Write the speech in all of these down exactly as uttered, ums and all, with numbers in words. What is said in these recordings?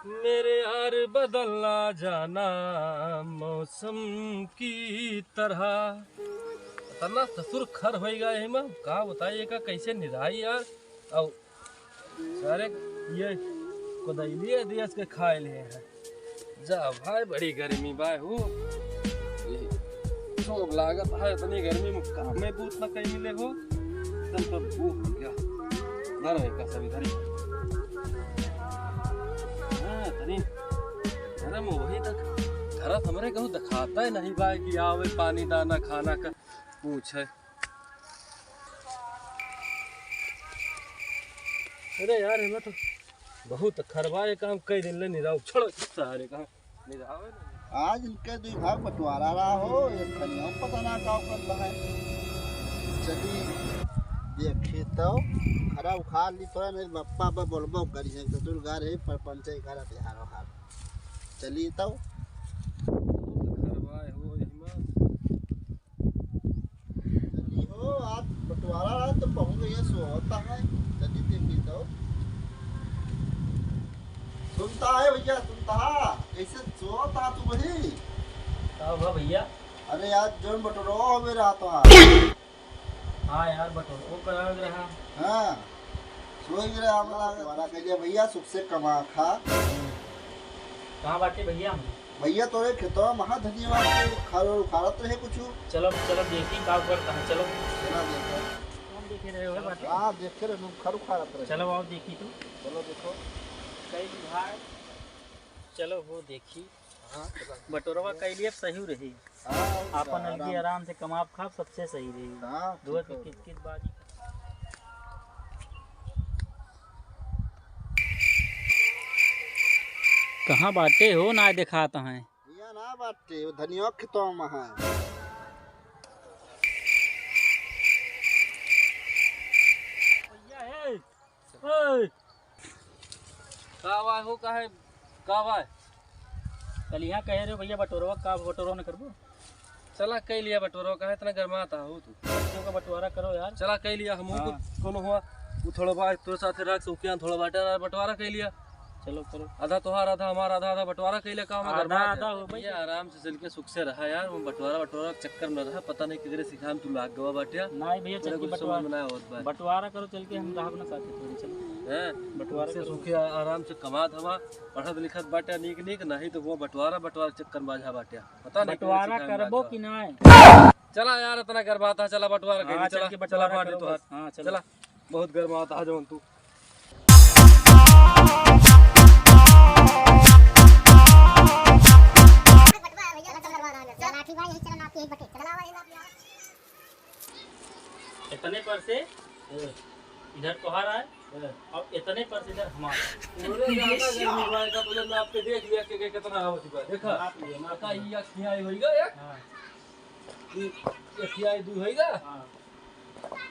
मेरे यार बदलना जाना मौसम की तरह। इतना ससुर खर होइगा एमा, का बताई एका कैसे निराई यार। अउ सारे ये कोदैलिये देस के खाए ले हैं। जा भाई, बड़ी गर्मी बाय हो। ये सोब लागत है, इतनी गर्मी में काम में बूत ना कहीं मिले हो। तब तो वो हो गया। धर है का सभी धरी। हाँ, तनी धरम वही तक। धरत हमरे कहूँ दिखाता ही नहीं बाय कि आवे पानी दाना खाना का पूछे। अरे यार, एमे तो बहुत खरबा ये काम कई दिन ले निराव। छोड़ो, सारे काम निरावे ना। आज इनके दुई भाग बंटवारा रहा हो, एक खनिया पता ना का करता है। चली देखी तो, खरा उखाड़ ली तो मेरे बप्पा पर बोलबो करी है, ससुर घर है, पर पंचे घर है, हारो हार। चली तो। बहुत खरबा है हो, यही में। चली हो, आज बंटवारा रहा तो पहुँच गया, सोता है। चली देखी तो। सुनता है भैया, सुनता है? कैसे सोता तू वही? का हुआ भैया? अरे यार, जौन बटोरवा होवे रहा तो आज। हाँ यार, बटोरवा करावे रहा। हाँ, सोई रहा हमारा। बंटवारा कर लिया भैया, सुख से कमा खा। कहाँ बाटे भैया हम? भैया तोरे खेतवा महा धनिया के खर उखाड़त रहे कुछ। चलो, चलो देखी का करता है, चलो। चला देखो। कौन देखे रहे हो बाटे? हाँ, देखे रहे, खर उखाड़त रहे। चलो आओ देखी तो। चलो देखो। कई बिघा है। चलो वो देखी। हाँ, चला। बटोरवा कई लिए सही रही। हाँ, आपन आराम। अलगी आराम से कमाब खाब, सबसे सही रही। हाँ, दो ठीक है। कित कित बाजी। कहाँ बाटे हो, ना देखात हैं। हियाँ ना बाटे, वो धनिया खेतवा में है। भैया, हे, ओए। का बा हो, काहे, का बा? कल यहाँ कहे रहे भैया बटोरवा, का बटोरवा न करबो? चला कई लिया बटोरवा, काहे इतना गरमात हो तू? बच्चों का बंटवारा करो यार। चला कई लिया, हमहू हाँ। कुछ कोनो हुआ, उ थोड़ा बा, तोरे साथे रख, सुखिया थोड़ा बाटे, बंटवारा कई लिया। चलो करो। आधा तोहार, आधा हमार, आधा, आधा बंटवारा कई लिया, का हमार आधा, गरमात आधा है? हो भाई। ये आराम से चल के सुख से रहा यार, वो बंटवारा, बंटवारा के चक्कर में रहा, पता नहीं किधरे सिखाम तू लाग गवा बाटिया। नहीं भैया, चल के कुछ समझ बंटवारा, में ना आवत बा। बंटवारा करो चल के, हम रहब ना साथे थोड़ी, चलो। हैं? बंटवारा से करो। सुखी आ-, आराम से कमात हवा, पढ़त लिखत बाटिया नीक नीक, नहीं तो वो बंटवारा, बंटवारा के चक्कर में बाझा बाटिया। पता नहीं किधरे बंटवारा सिखाम लाग करबो गवा। कि नहीं? चला यार, इतना गरमात है, चला बंटवारा कइली, हाँ, चल चला, के चला बंटवारा बांट करो तोहार। बस। हाँ, चलो। चला, बहुत गरमात है जौन तू। इतने पर से इधर तोहार आए हाँ। और इतने पर से इधर हमारा। अरे, ज्यादा गर्मी बा, एक तो नाप के देख लिया के, के कितना आवत बा। देखा? नाप लिया, नाप का लिया। ये खियाई होइगा एक? हाँ। ये, ये खियाई दू होइगा? हाँ।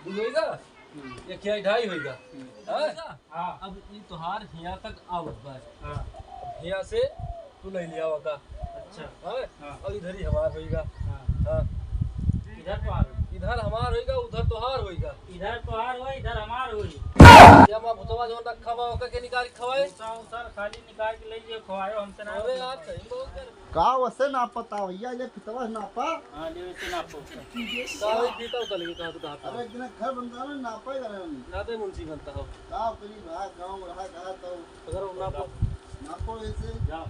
दू होइगा? हम्म। ये खियाई ढाई होइगा? हम्म। हाँ? हाँ। अब ई तोहार हियाँ तक आवत बा। हाँ। हियाँ से तू ले लिया होगा। अच्छा। हाँ? हाँ। और इधर ही हमार होइगा। हाँ। हाँ। इधर तोहार होई। इधर हमार होइगा, उधर तोहार होइगा। इधर तोहार होई, इधर हमार होई। या माँ भुतवा जौन रखा बा, ओका के निकाल के खवाए? भूसा उसा खाली निकाल के ले लियो, खवायो हमसे ना। अरे यार, सही बहुत कर। का वसे नापता भैया, ये फितवा नापा? हाँ, ले वैसे नापो। का वही फीता उतर लगे, कहाँ तो कहाँ था? अरे, एक दिन घर बनता ना, नापा ही करें हम। नापे मुंशी बनता हो। का करी, रहा गाँव, रहा कहा तो। अगर वो नापो। नापो ऐसे। जाओ।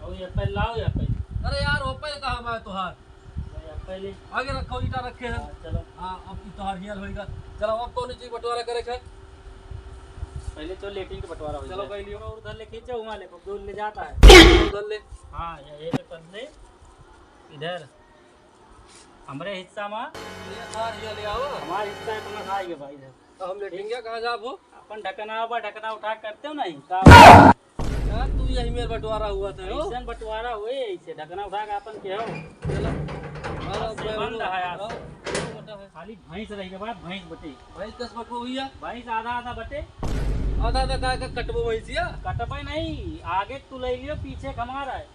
और ये एप्पल लाओ, ये एप्पल। अरे यार, वो एप्पल कहाँ बा तोहार? ये एप्पल ही। आगे रखो, ईटा रखे हैं। हाँ, चलो। हाँ, अब ई तोहार हियल होइगा। चलो, अब कौन चीज बंटवारा करे के? पहले तो लेटरिन के बंटवारा हो चलो, जाए। पहले। और उधर ले खींचो, वहाँ ले, जो ले जाता है। उधर ले। हाँ, ये, ये तो कर ले। इधर। हमरे हिस्सा में। ये तोहार हियल ले आओ। हमारा हिस्सा इतना था ये भाई इधर। तो हम लेटरिन क्या कहाँ जाब हो? अपन ढकना बा, ढकना उठा के करते हो नहीं? का यार, तू यही मेर बंटवारा हुआ था, हो? ऐसन बंटवारा हुए, ऐसे ढकना उठा के अपन के हो। चलो। मारो, ऐसे मैं बंद वो, है यार। आओ, वो बंदा है। खाली भैंस रही के बाद भैंस बटे। भैंस कस बटबो भैया? भैंस आधा आधा बटे। आधा आधा का, का कटबो भैंसिया? कटबे नहीं, आगे तू ले लियो, पीछे हमारा है।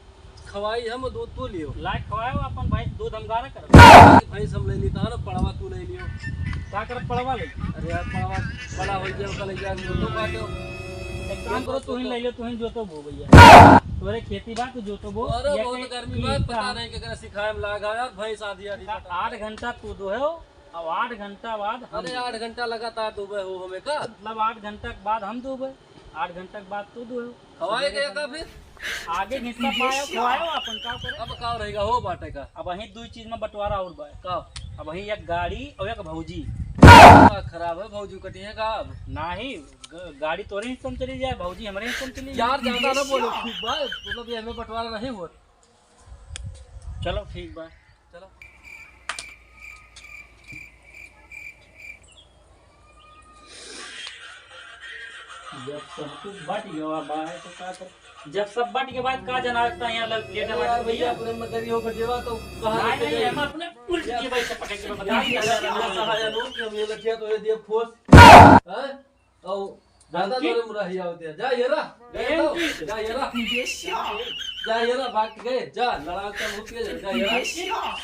खवाई हम, दूध तू लियो। लाइट खवाओ, अपन भैंस दूध हम गारा करब। भैंस हम ले ली, तहां पड़वा तू ले लियो। का करब पड़वा ले? अरे यार, पड़वा बड़ा हो गया, ओका ले जाके दूध बाटो। एक काम करो, तू ही ले लो, तू ही जोतो बो भैया। तोरे खेती बा, तू जोतो बो। अरे, ये बहुत के गर्मी ई बा, पता काम नहीं केकरा सिखाए में लागा यार, भैंस आधी आधी का पता। आठ घंटा तू दुहेउ, अब आठ घंटा बाद हम अरे, दुबे। आठ घंटा लगातार दुबे हो हमें का? मतलब, आठ घंटा के बाद हम दुबे, आठ घंटा के बाद तू दुहेउ। खवाए गया का फिर? आगे हिस्सा पायो, खवायो अपन, का करे? अब का रहेगा हो बाटे का? अब वहीं दू चीज में बंटवारा और बा। का? अब वहीं एक गाड़ी और एक भौजी। का खराब है, भौजी कटी है का अब? नाही, ग-, गाड़ी तोरे हिस्सा में चली जाए, भौजी हमरे हिस्सा में चली जाए। यार, ज्यादा ना बोलो, ठीक बा, मतलब, ये हमें बंटवारा नहीं होत। चलो, ठीक बा। चलो। जब सब कुछ बट गया बा, तो का कर? जब सब बट के बाद का जना लगता है यहाँ लग के अरे यार भैया, पूरे मदरी हो बजेवा तो कहाँ नहीं, रखे नहीं, जाए? हम अपने उल्ट के बैठ के पटक के बता यार, दिया। यार, यार, सहाय लोग के हम ये लठिया तो ये दिए फोर्स। हाँ? और ज्यादा जोरे मुराही आओ दिया। जा ये रहा, गए तो, जा ये रहा। जा ये रहा, भाग के गए। जा, लड़ा के मुझ के जा ये रहा।